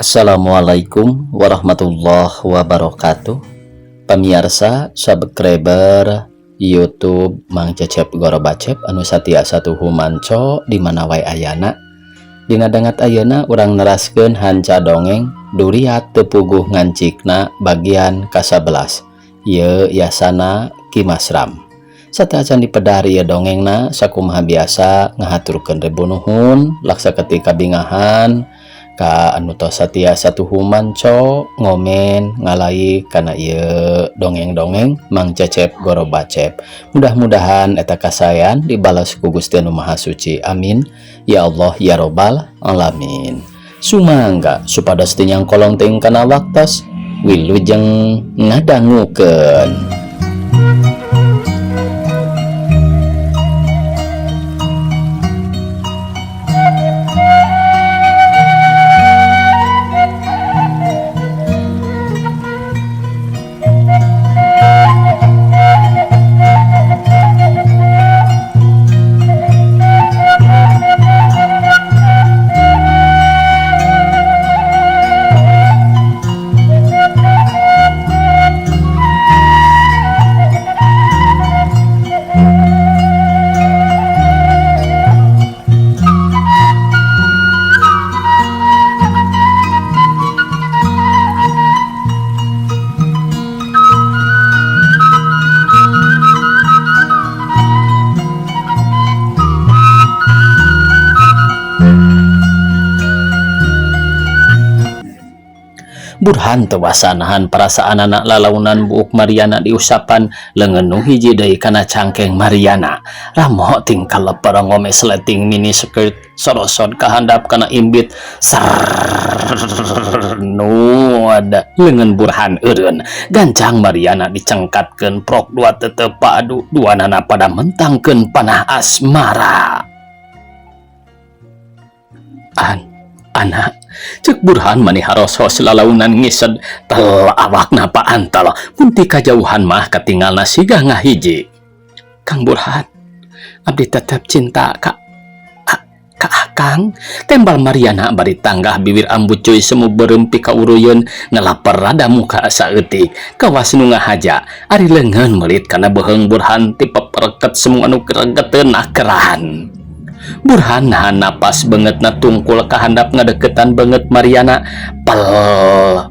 Assalamualaikum warahmatullahi wabarakatuh. Pemirsa, subscriber YouTube Mang Cecep Gorobacep anu satia satuhu manco di mana wae ayana. Dina dangat ayeuna urang neraskeun hanca dongeng Duriat Teu Puguh Ngancikna bagian ka-11. Ieu yasana Ki Masram. Sateuacan dipedar ieu dongengna, sakumaha biasa ngahaturkeun ribu nuhun laksa ketika bingahan ka anu tos satia satuhu manco, ngomen, ngalike kana ieu dongeng-dongeng Mang Cecep Gorobacep. Mudah-mudahan eta kasaean dibalas ku Gusti Anu Maha Suci. Amin ya Allah ya Robbal alamin. Sumangga supados teu nyangkolong teuing kana waktos, wilujeng ngadangukeun. Burhan teu wasa nahan perasaanana, lalaunan buuk Mariana diusapan, leungeun nu hiji deui kana cangkeng Mariana. Ramo tingkah lepar ngome sleting mini skirt sorosod ka handap kana imbit. Nud leungeun Burhan eureun gancang Mariana dicengkatkeun prok dua tetep padu dua nana pada mentangkeun panah asmara. An anak cek Burhan mani harosos lalaunan ngised tel awakna paantal mun ti kajauhan mah katingalna siga ngahiji. Kang Burhan, abdi tetep cinta ka Akang, tembal Mariana bari tanggah bibir ambucuy semu beureum pikauruyun ngelaper rada muka saeutik kawas nu ngahaja ari leungeun meulit kana beuheung Burhan ti pepereket semu anu gregeteun akeran. Burhan nahan napas beungeutna tungkul ka handap ngadeukeutan beungeut Mariana, pel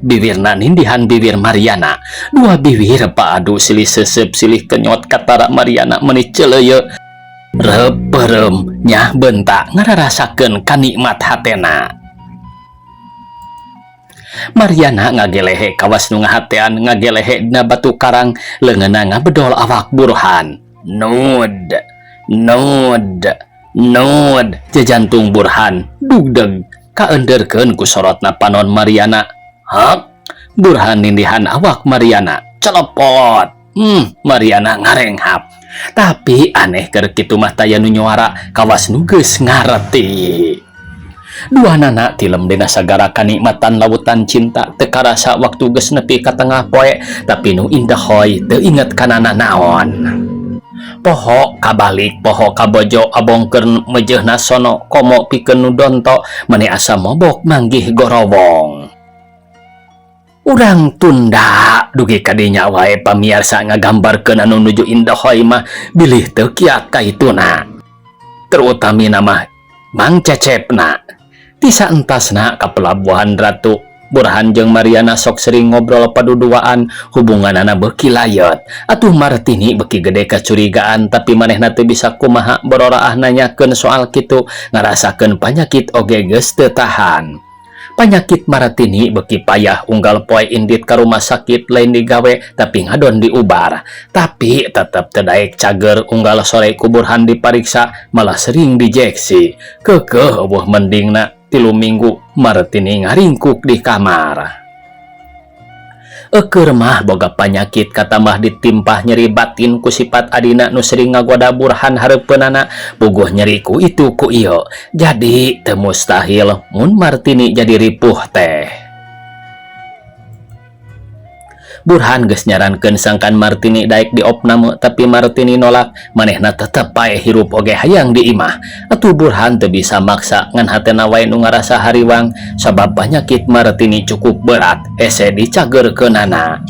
bibirna nindihan bibir Mariana, dua bibir paadu silih seuseup silih kenyot katara Mariana meuni ceuleuyeut reup peureum nyah bentak ngararasakeun kanikmat hatena. Mariana ngagelehe kawas nu ngahatean, ngagelehe dina batu karang, leungeunna ngabedol awak Burhan. Nud nud nud jajantung Burhan dugdeg kaendeurkeun ku sorotna panon Mariana. Hak Burhan nindihan awak Mariana celepot. Mariana ngarenghap tapi aneh keur kitu mah taya nu nyuara kawas nu geus ngareti. Dua nana tilem dina sagara kanikmatan lautan cinta, teu karasa waktu geus nepi ka tengah poe, tapi nu indah hoy teu inget kana naon. Poho kabalik poho kabojo abongkeun meujeuhna sono komo pikeun nu donto meni asa mobok manggih gorobong. Urang tunda dugi kadinya wae pamiarsa ngagambarkeun anu nuju indah hoy mah bilih teu kiat kaituna. Terutamina mah Mang Cecepna. Ti saentasna ka Pelabuhan Ratu, Burhan jeung Mariana sok sering ngobrol paduduaan, hubunganana beuki layet. Atuh Martini beuki gede kacurigaan, tapi manehna teu bisa kumaha bororaah nanyakeun soal kitu, ngarasakeun panyakit oge geus teu tahan. Panyakit Martini beuki payah, unggal poe indit ka rumah sakit lain digawe tapi ngadon diubar. Tapi tetep teu daek cager, unggal sore ku Burhan dipariksa malah sering dijeksi. Keukeuh eueuh mendingna 3 minggu Martini ngaringkuk di kamar. Eukeur mah boga panyakit katambah ditimpah nyeri batin ku sifat adina nu sering ngagoda Burhan hareupeunana, puguh nyeri ku itu ku ieu. Jadi teu mustahil mun Martini jadi ripuh teh. Burhan geus nyarankeun sangkan Martini daek diopname, tapi Martini nolak. Manehna tetep paeh hirup oge hayang di imah. Atuh Burhan teu bisa maksa, ngan hatena wae nu ngarasa hariwang sabab panyakit Martini cukup berat, hese dicagerkeunana.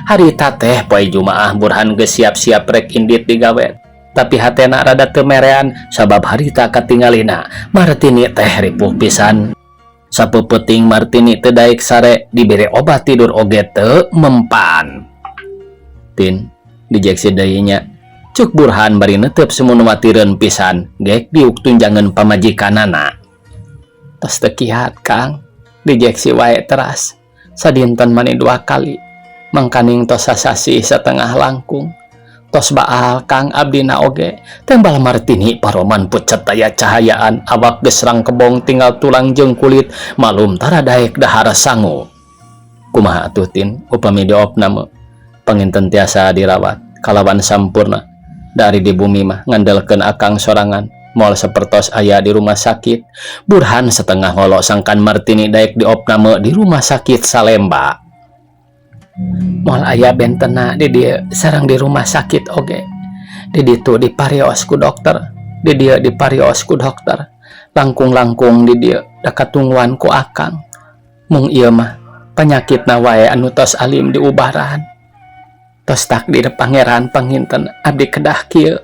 Harita teh poe Jumaah. Burhan geus siap-siap rek indit digawe, tapi hatena rada teu merean sabab harita katingalina Martini teh ripuh pisan. Sapeupeting Martini teu daek sare, dibere obat tidur oge teu mempan. "Tin, dijeksi deui nya," cek Burhan bari netep sumunuwatireun pisan gek diuk tunjangan pamajikanana. "Tos teu kiat, Kang, dijeksi wae teras, sadinten mani dua kali, mangkaning tos sasasih setengah langkung. Tos baal, Kang, abdina oge," tembal Martini paroman pucet taya cahayaan. Awak geus kebong tinggal tulang jeung kulit, malum tara daek dahar sangu. "Kumaha atuh, Tin, upami diopname panginten tiasa dirawat kalawan sampurna? Dari di bumi mah ngandelkeun akang sorangan, moal sapertos aya di rumah sakit." Burhan setengah ngolo sangkan Martini daek diopname di rumah sakit Salemba. "Moal aya bentena di dieu sareng di rumah sakit oge. Di ditu diparios ku dokter, di dieu diparios ku dokter. Langkung-langkung di dieu da katungguan ku akang. Mung ieu mah panyakitna wae anu tos alim diubaran. Tos takdir Pangeran, panginten abdi kedah kieu,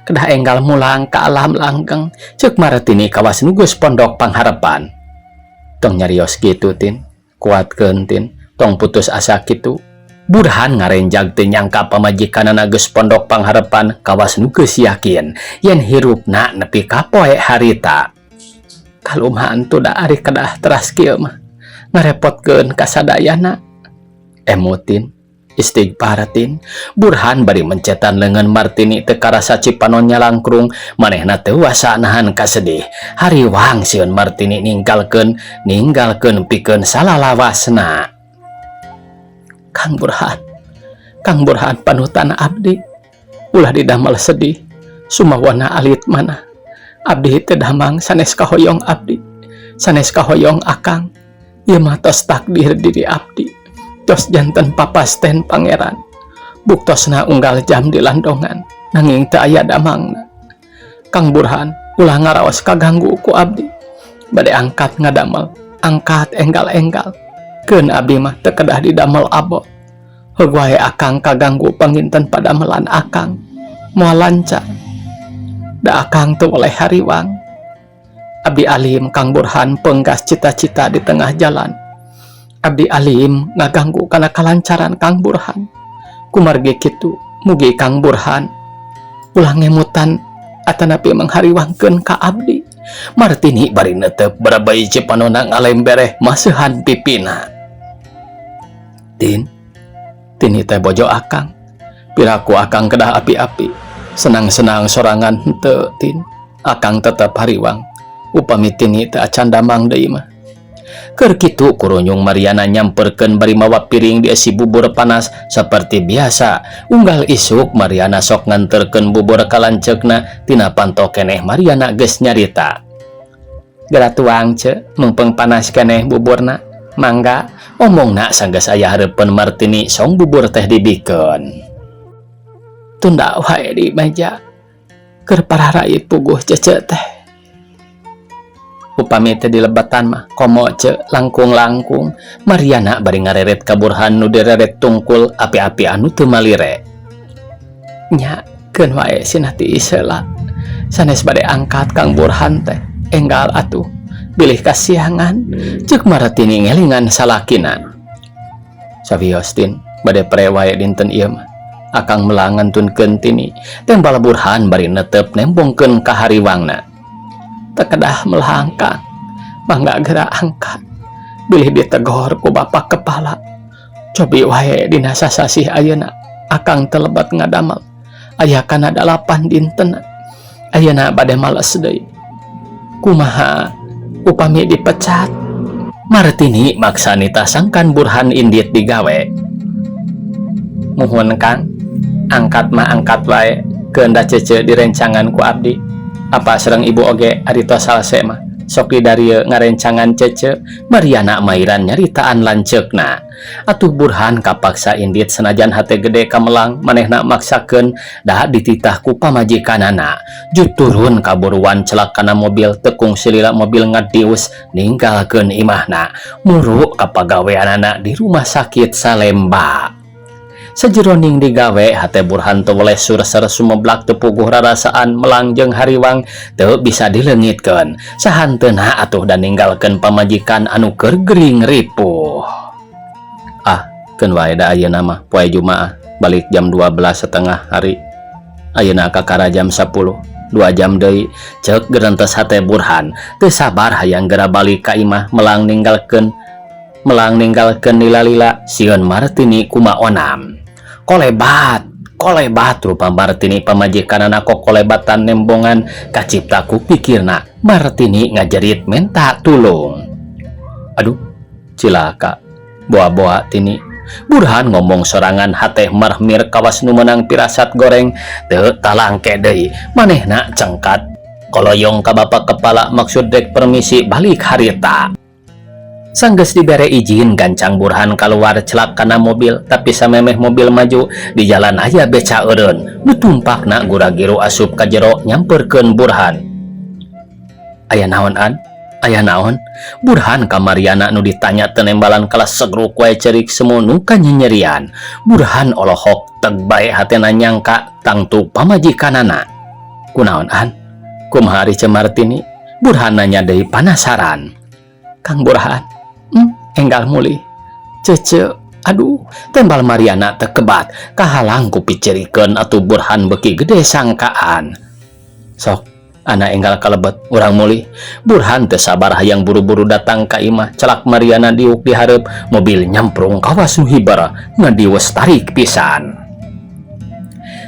kedah enggal mulang ka alam langgeng," cek Martini kawas nu geus pondok pangharepan. "Tong nyarios kitu, Tin. Kuatkeun, Tin, tong putus asa kitu." Burhan ngarenjag teu nyangka pamajikanana geus pondok pangharepan kawas nu geus yakin yen hirupna nepi ka poe harita. "Kalumahan tuh da ari kedah teras kieu mah, ngarepotkeun ka sadayana." "Emut, Tin, istighfar, Tin," Burhan bari mencetan lengan Martini. Teu karasa cipanon nyalangkrung, manehna teu wasa nahan kasedih. Hariwang sieun Martini ninggalkeun ninggalkeun pikeun salalawasna. "Kang Burhan, Kang Burhan, panutan abdi, ulah didamel sedih. Sumawana alit mana abdi teu damang, sanes kahoyong abdi, sanes kahoyong akang. Ieu mah tos takdir diri abdi, tos janten papasten Pangeran. Buktosna unggal jam di landongan, nanging teu aya damangna. Kang Burhan ulah ngaraos kaganggu ku abdi. Bade angkat ngadamel, angkat enggal-enggal. Keun abdi mah teu kedah didamel abot. Heug wae akang kaganggu, panginten padamelan akang moal lancar. Da akang teu boleh hariwang. Abdi alim Kang Burhan penggas cita-cita di tengah jalan. Abdi alim ngaganggu kana kalancaran Kang Burhan. Kumargi kitu, mugi Kang Burhan ulah ngemutan atanapi menghariwangkeun ka abdi." Martini bari netep barabai cipanona ngalembereh maseuhan pipina. "Tin, Tini teh bojo akang. Piraku akang kedah api-api. Senang-senang sorangan henteu, Tin. Akang tetep hariwang upami Tini teu acan damang deui mah." Keur kitu kurunyung Mariana nyamperkeun bari mawa piring diisi bubur panas. Seperti biasa, unggal isuk Mariana sok nganterkeun bubur ka lanceukna. Tina panto keneh Mariana geus nyarita. "Gera tuang, Ce, mumpung panas keneh buburna. Mangga," omongna sanggeus aya hareupeun Martini song bubur teh dibikeun. "Tunda wae di meja. Keur pararait puguh Cece teh. Upami teh dilebetan mah komo, Ce, langkung-langkung," Mariana bari ngareret ka Burhan nu direret tungkul api-api anu teu malire. "Nya, keun wae sinah tiis heula. Sanes bade angkat Kang Burhan teh. Enggal atuh, bilih kasiangan," cek Martini ngelingan salakina. "Sawios, Tin, bade pere wae dinten ieu mah. Akang melang ngantunkeun Tini," tembal Burhan bari netep nembongkeun ka hariwangna. "Teu kedah melang, Kang. Mangga geura angkat. Bilih ditegor ku bapak kepala. Cobi wae dina sasasih ayeuna akang teu lebat ngadamel. Aya kana 8 dinten. Ayeuna bade males deui. Kumaha upami dipecat?" Martini maksa nitah sangkan Burhan indit digawe. "Muhun, Kang, angkat mah angkat wae. Keun da Cece direncangan ku abdi. Apa sareng ibu oge ari tos salse mah. Sok di darieu ngarencangan Cece, Mariana mairan nyaritaan lanceukna. Atuh Burhan kapaksa indit senajan hate gede kamelang manehna maksakeun da dititah ku pamajikanana. Jut turun kaburuan celak kana mobil teu kungsi lila mobil ngadius ninggalkeun imahna. Muru ka pagaweanana di rumah sakit Salemba. Sajeroning digawe hate Burhan teu weleh surser sumeblak teu puguh rarasaan melang jeung hariwang teu bisa dileungitkeun. Sahanteuna atuh da ninggalkeun pamajikan anu keur gering ripuh. Ah, keun wae da ayeuna mah poe Jumaah balik jam 12.30 hari. Ayeuna kakara jam 10, 2 jam deui ceuk gerentes hate Burhan. Teu sabar hayang geura balik ka imah melang ninggalkeun lila-lila sieun Martini kumaonam. Kolebat, kolebat rupa Martini pamajikanana kokolebatan nembongan kacipta ku pikirna Martini ngajerit menta tulung. Aduh, cilaka, boa-boa Tini. Burhan ngomong sorangan hate marmir kawas nu meunang pirasat goreng teu talangke deui manehna cengkat koloyong ka bapak kepala maksud dek permisi balik harita. Sanggeus dibere izin gancang Burhan keluar celak kana mobil, tapi samemeh mobil maju di jalan aya beca eureun nu tumpakna gura-giru asup ka jero nyamperkeun Burhan. Aya naon an? Aya naon? Burhan ka Mariana nu ditanya teu nembalan kalah segruk wae cerik semu nu kanyanyerian. Burhan olohok teg bae hatena nyangka tangtu pamajikanana. Kunaon an? Kumaha ari Ce Martini? Burhan nanya deui panasaran. Kang Burhan, enggal mulih. Cece, aduh, tembal Mariana teu kebat, kahalang ku picerikeun atuh Burhan beuki gede sangkaan. Sok, ana enggal kalebet, urang mulih. Burhan teu sabar hayang buru-buru datang ka imah, celak Mariana diuk di hareup, mobil nyamprung kawas nu hiber, ngadiwes tarik pisan.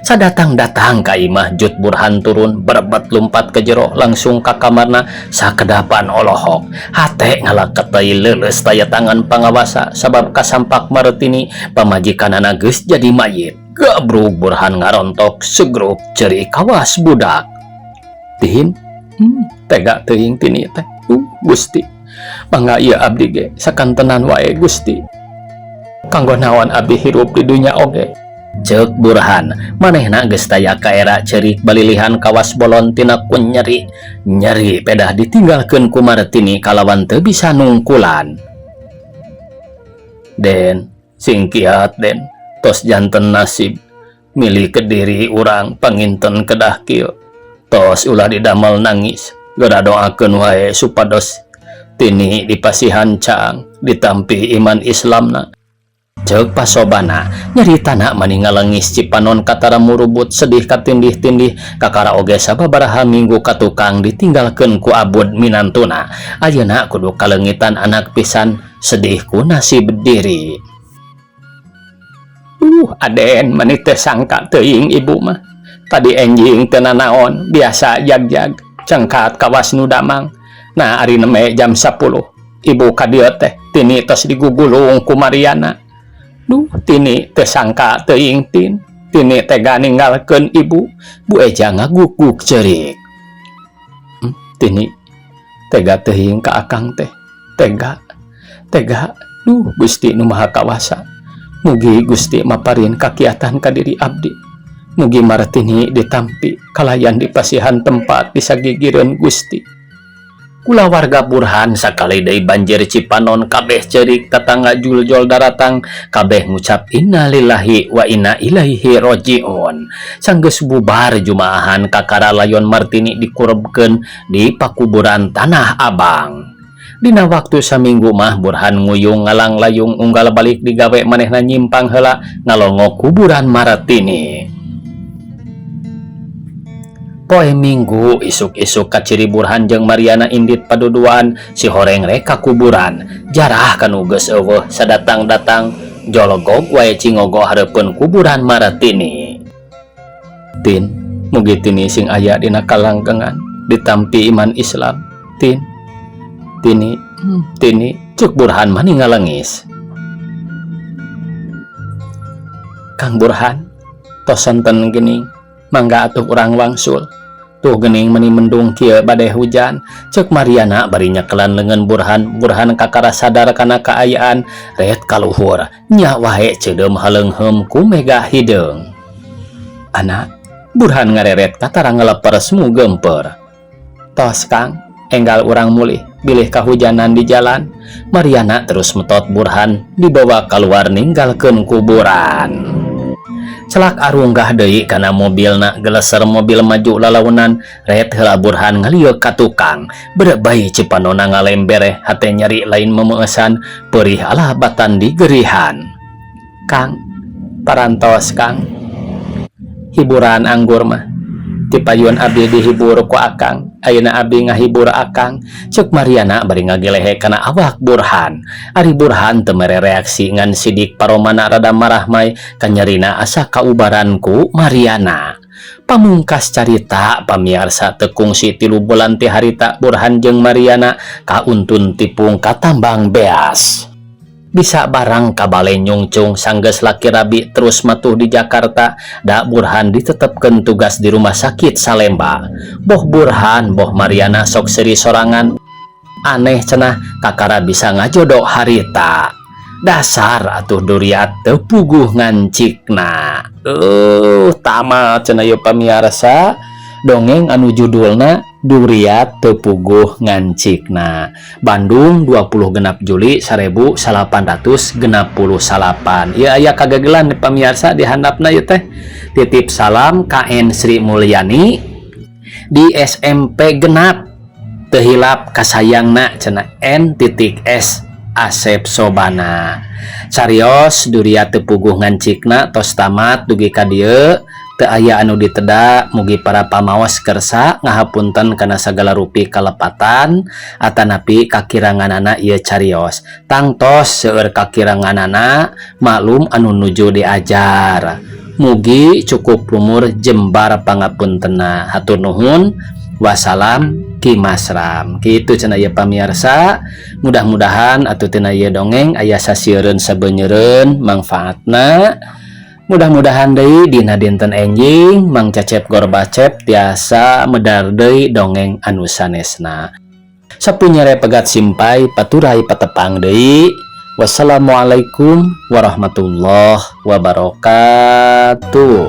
Sadatang-datang ka imah jut Burhan turun berebet lumpat ke jero langsung ka kamarna sakedapan olohok. Hate ngalaketei leuleus taya tangan pangawasa sabab kasampak Martini pamajikanana geus jadi mayit. Gabrug Burhan ngarontok segruk ceurik kawas budak. Tihin, tega teuing Tini teh. Gusti. Mangga ieu abdi ge sakantenan wae Gusti. Kanggo naon abdi hirup di dunya oge. Ceuk Burhan, manehna geus taya kaera ceurik balilihan kawas bolon tina ku nyeri. Nyeri pedah ditinggalkeun ku Martini kalawan teu bisa nungkulan. Den, sing kiat Den, tos janten nasib milih kediri urang panginten kedah kieu. Tos ulah didamel nangis, geura doakeun wae supados Tini dipasihan caang, ditampi iman Islamna. Ceuk pasobana, nyaritana mani ngalengis cipanon katara murubut sedih katindih-tindih kakara oge sababaraha minggu ka tukang ditinggalkeun ku abud minantuna. Ayeuna kudu kaleungitan anak pisan sedih ku nasib diri. Aden mani teh sangka teuing ibu mah. Tadi enjing teu nanaon biasa jag-jag cengkat kawas nu damang. Nah ari neme jam 10 ibu ka dieu teh Tini tos digugulung ku Mariana. Duh, Tini teu sangka teuing Tin. Tini tega ninggalkeun ibu. Bu Eja ngaguguk ceurik. Tini tega teuing ka akang teh. Tega. Tega. Duh, Gusti nu Maha Kawasa. Mugi Gusti maparin kakiatan ka diri abdi. Mugi Martini ditampi kalayan dipasihan tempat di sagigireun Gusti. Kulawarga Burhan sakali deui banjir cipanon kabeh ceurik tatangga juljol daratang kabeh ngucap innalillahi wa inna ilaihi rojiun. Sanggeus bubar jumaahan kakara layon Martini dikurebkeun di pakuburan Tanah Abang. Dina waktu saminggu mah Burhan nguyung ngalang layung unggal balik digawe manehna nyimpang heula ngalongok kuburan Martini. Poe Minggu isuk-isuk kaciri Burhan jeung Mariana indit paduduan si horeng rek ka kuburan. Jarah kanu geus eueuh sadatang-datang jologog wae cingogo hareupeun kuburan Martini. Tin, mugi Tini sing aya dina kalanggengan ditampi iman Islam. Tin, Tini, Tini, ceuk Burhan mani ngalengis. Kang Burhan, tos sonten geuning, mangga atuh urang wangsul. Tuh geuning meni mendung kieu, bade hujan, cek Mariana bari nyekelan leungeun Burhan. Burhan kakara sadar kana kaayaan, ret kaluhur. Nya wae, ceudeum haleungheum ku mega hideung. Anak, Burhan ngareret katara ngeleper semu gemper. Tos, Kang, enggal urang mulih, bilih kahujanan di jalan. Mariana terus metot Burhan, dibawa keluar ninggalkeun kuburan. Celak arunggah deui kana mobilna, geleser mobil maju lalaunan. Ret heula Burhan ngalieu ka tukang. Berebay cipanona ngalembere, hate nyeri lain memeesan, perih alah batan digerihan. Kang, parantos, Kang. Hiburan anggur mah. Tipayun abdi dihibur ku akang, ayeuna abdi ngahibur akang, cek Mariana bari ngagelehe kana awak Burhan. Ari Burhan teu mere reaksi, ngan sidik paromana rada marahmai, kanyerina asa kaubaran ku Mariana. Pamungkas carita, pamiarsa, teu kungsi 3 bulan ti harita Burhan jeung Mariana kauntun tipung ka tambang beas. Bisa barang kabale nyungcung sanggeus laki rabi terus matuh di Jakarta, da Burhan ditetepkeun tugas di rumah sakit Salemba. Boh Burhan boh Mariana sok seuri sorangan. Aneh cenah, kakara bisa ngajodoh harita. Dasar atuh duriat teu puguh ngancikna. Tamat cenah ieu, pamiarsa, dongeng anu judulna Duriat Teu Puguh Ngancikna. Bandung, 26 Juli 1869. Ya, aya kagegelan pamiarsa di handapna ieu teh. Titip salam KN Sri Mulyani di SMP 6, teu hilap kasayangna cenah N titik S Asep Sobana. Carios Duriat Teu Puguh Ngancikna tos tamat dugi ka dieu. Teu aya anu diteda, mugi para pamaos kersa ngahapunten kana sagala rupi kalepatan atanapi kakiranganana ieu carios. Tangtos seueur kakiranganana, maklum anu nuju diajar. Mugi cukup lumur jembar pangapuntena. Hatur nuhun, wassalam, Ki Masram. Kitu cenah ieu, pamiarsa. Mudah-mudahan atuh tina ieu dongeng aya sasieureun sabeunyereun mangfaatna. Mudah-mudahan deui dina dinten enjing Mang Cecep Gorbacep tiasa medar deui dongeng anu sanesna. Sapunyere pegat simpay paturay patepang deui. Wassalamualaikum warahmatullahi wabarakatuh.